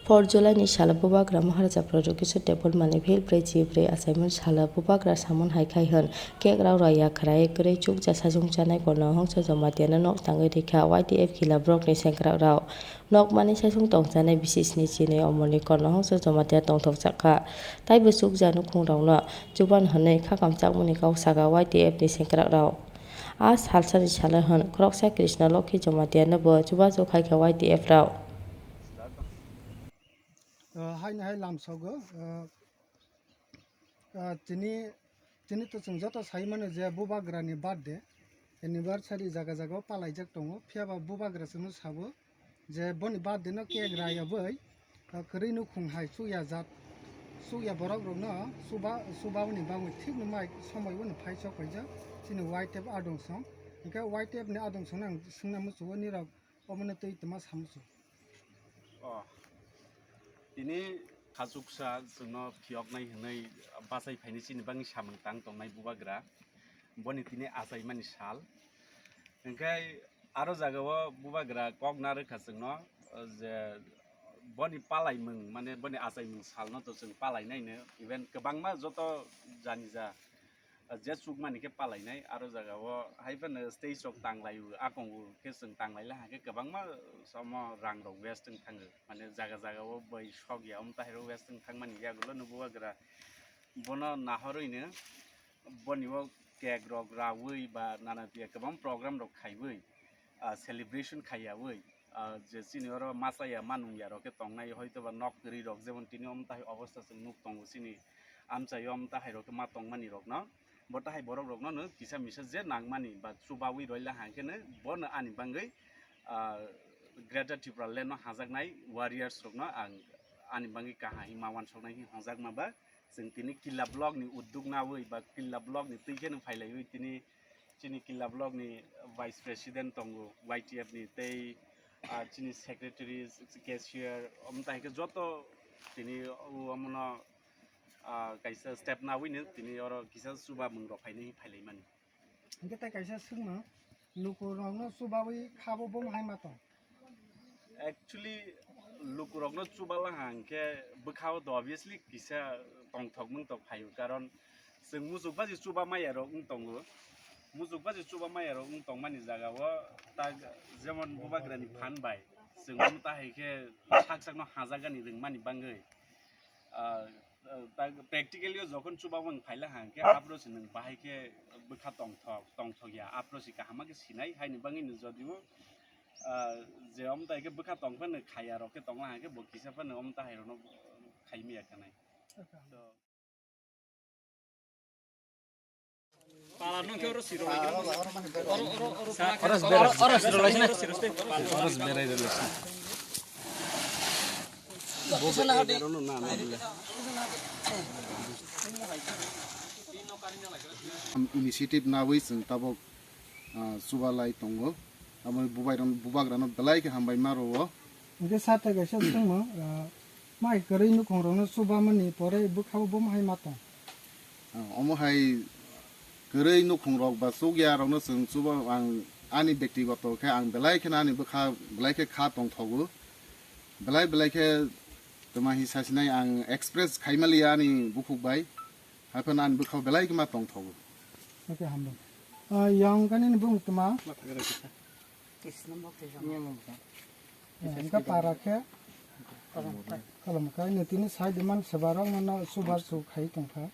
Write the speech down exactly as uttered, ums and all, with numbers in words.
Four July ni salo Bubagra Maharaja Production Table Mani Phil Brei Chi Brei achaimani salo Bubagra samon hai khai hwn, cake rao raya khwrai kwrwi chukcha sajung chanai Korno Hongsa Jamatia no nok tangwi rikha Y T F kila borok ni sengkrak rao. Nok mani saichung tongchanai bisi sni chini omoni Korno Hongsa Jamatia tongthok chakha. Taibo chukja nukhung rok no chuban hwnwi khakam chakmani kok saka Y T F ni sengkrak rao. A salsani salo hwn khoroksa Krishna Lokhi Jamatia no bo chubachu khai kha Y T F rao. Ah, haino hai lamsogo, ah, ah, tini, tini to chwng joto sai mano je Bubagra ni birthday, anniversary jaga jaga o palaijak tongo, phiya ba Bubagra chwngno sabo je boni birthday no cake rayabwi, ah, kwrwi nukhung hai chukya jat, chukya borok rokno chuba, chuba boni bagwi thik no mai somoi bono phai sok paijak chini Y T F adong song, hwnkhe Y T F ni adong song no ang swngna muchungo nirok omono twi tma sa muchung. Oh. Tini khachuksa chwngno phiyoknai hwnwi bachai phaini chini bagwi samung tang tongnai Bubagra. Boni tini achaimani sal. Hwnkhe aro jagao Bubagra kok narwkha chwngno, je boni palaimung, mane boni achaimung salno to chwng palainaino. Even kwbangma joto janija je chukmani khe palainai, aro jagao hai phano stage rok tanglai o, akongo khe chwng tanglai lai hwnkhe kwbangma somo rang rok waste wng thango, mane jaga jagao bai sok ya, omo tahai rok waste wng thangmani yagulo no Bubagra bono nahorwi no boni o cake rok rawi ba nana piya kwbang program rok khaiwi, ah, celebration khaiyawi, ah, je chini oro machaya manungya rok khe tongnai, hoito ba nok kwrwi rok, jemon tini omo tahai obostha chwng nuk tongo chini amchaio omo tahai rok khe ma tongmani rokno, bo tahai borok rokno no kisa misa je nangmani ba chubawi roila hangkhe no bono ani bagwi, ah, Greater Tipraland no hajaknai warriors rokno ang ani bagwi kaham ma wansoknai hwnwi hwnjakma ba chwng tini Killa block ni udduk nawi ba Killa block ni twi kheno phailaiwi tini chini Killa block ni vice president tongo Y T F ni tei, ah, chini secretary, cashier, omo tai khe joto tini o omono, ah, kaisa step nawi ni tini oro kisa chuba mung rok phainai phailai mani. Hingke tai kaisa swngno, lukurokno chubawi khabo bomo hai ma tong? Actually, lukurokno chuba laha hingke bwkhao to obviously kisa tongthok mung tok phaio, karon chwng muchuk baji chuba maya rok wng tongo. Muchuk baji chuba maya rok wng tongmani jaga o tak jemon Bubagrani phan bai chwng omo tahai khe sak sakno hajagani rwngmani bagwi, ah, ah, tak practically o jokhon chuba wng phaila hangkhe aphuru se nwng bahai khe bwkha tongthok, tongthok ya, aphuru se kaham khe sinai, haini bagwi no jodi o, ah, je omo tai khe bwkha tong phano khaya rok khe tongla hangkhe bo kisa phano omo tahai rokno khai maya khanai. To Initiative nawi chwng tabuk, ah, chubalai tongo. Aboni bubairok, bubagrano belai khe hambai ma rwo. Hingke sir tai kaisa swngmung, ah, mai kwrwi nukhungrokno chubamani pore bwkhao bomo hai ma tong? Ah, omo hai kwrwi nukhungrok ba chukya rokno chwng chuba ang ani bektigoto khe ang belai kheno ani bwkha belai khe kha tongthogo. Belai belai khe tama hi sasinai ang express khaimaliya ani bukhuk bai. Haphano ani bwkhao belai khe ma tongthogo. Okay, hambai. Ah, yang kani ni bung tama? Hingke para khe kolom kai ni tini side man sebarok no subar su khai tongkha.